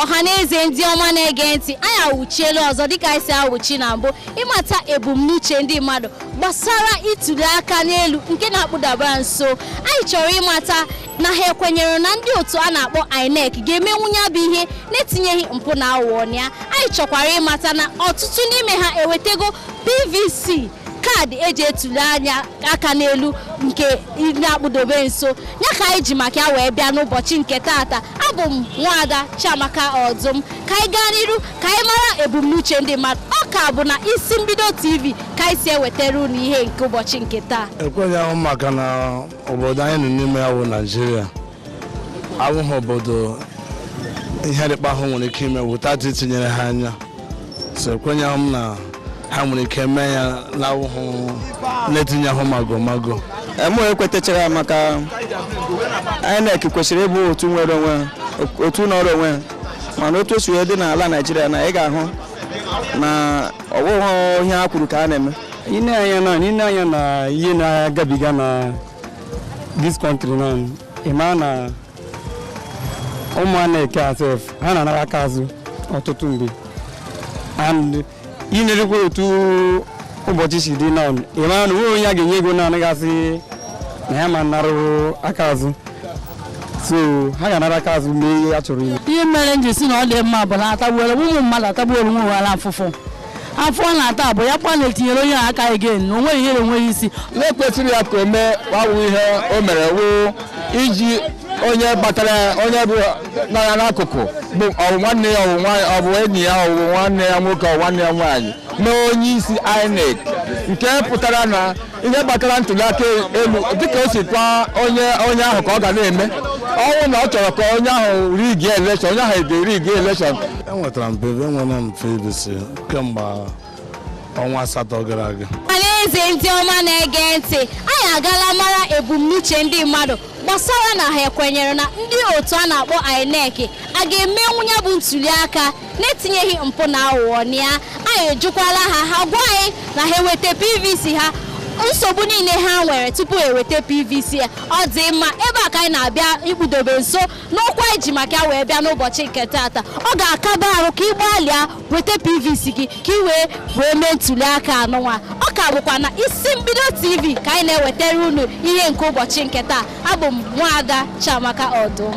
Ọha na eze ndị ọma na-ege ntị, anyị awụchiela ọzọ dịka anyị si awụchi na mbụ ịmata ebumnuche ndị mmadụ gbasara ituli aka n'elu nke na-akpụdaba nso. Anyị chọrọ ịmata na ha ekwenyere na ndị otu a na-akpọ INEC ga-emenwu ya bụ ihe na-etinyeghị mpụ na aghụghọ na ya. Anyị chọkwara ịmata na ọtụtụ n'ime ha ewetego PVC, kaadị eji etuli anya aka n'elu nke na-akpụdobe nso ya, ka anyị ji maka ya wee bịa n'ụbọchị nke taata. Abụ m Nwaada Chiamaka Ọdụm. Ka anyị gaa n'iru ka anyị mara ebumnuche ndị mmadụ. Ọ ka bụ na Isi Mbido TV ka anyị si ewetara unu ihe nke ụbọchị nke taa. Ekweghị ahụ, maka na obodo anyị nọ n'ime ya bụ Naijiria abụghị obodo ihe dịkpa ahụ nwere ike ime without itinyere ha anya, so ekwenyeghị m na ha nwere ike mee ya na-awụghị na-etinye ahụ mago mago. Mụ ekwetachara, maka INEC kwesịrị ịbụ otu nwere onwe ha, otu nọrọ onwe ha, mana otu o si wee dị n'ala Naijiria na ị ga-ahụ na ọ bụghị ihe ha kwuru ka a na-eme. Ine anya na ihe na-agabiga na this country now, ị maa na ụmụ a na-eke asef ha na-anara aka azụ ọtụtụ mgbe, and inerekwa otu ụbọchị si dị now, ị maa na onwe onye a ga-enye ego na anaghị na ya ma narụ aka azụ, so ha ga-anara aka azụ mee ihe a chọrọ ime. Ihe mere m ji si na ọ dị mma bụ na atagbuola ụmụ mmadụ, atagbuola onwe ha afụfụ. Afọ ọ na-ata bụ ya kwa na-etinyere onye a aka again na onweghị ihe na-enweghị isi. Ihe kwesịrị ya ka o mee awụ ihe o mere wụ iji onye gbatara ya, onye bụ nọ ya n'akụkụ, bụ ọ bụ nwanne ya, ọ bụ ọ bụ enyi ya, ọ bụ nwanne ya nwoke, ọ bụ nwanne ya nwaanyị, mee onye isi INEC, nke pụtara na ihe gbasara ntuli aka elu dịka o si kwa onye ahụ ka ọ ga na-eme. Ọnwụ na ọ chọrọ ka onye ahụ rig election, onye ahụ ga-erig election. Enwetara m PV, enwere m PVC kemgbe ọnwa 8 gara aga. Ọhaneze ndị ọma na-ege ntị, anyị agala mara ebumnuche ndị mmadụ gbasara na ha ekwenyere na ndị otu a na-akpọ INEC a ga-emenwu ya bụ ntuli aka na-etinyeghị mpụ na aghụghọ na ya. Anyị ejukwala ha, ha gwa anyị na ha eweta PVC ha, nsogbu niile ha nwere tupu eweta PVC ya. Ọ dị mma, ebe a ka anyị na-abịa ikpudobe nso n'okwu anyị ji maka ya wee bịa n'ụbọchị nke taata. Ọ ga-akaba arụ ka ị gbalịa weta PVC gị ka ị wee mee ntuli aka anụnwa. Ọ ka bụkwa na Isi Mbido TV ka anyị na-ewetara unu ihe nke ụbọchị nke taa. Abụ m Nwaada Chiamaka Ọdụm.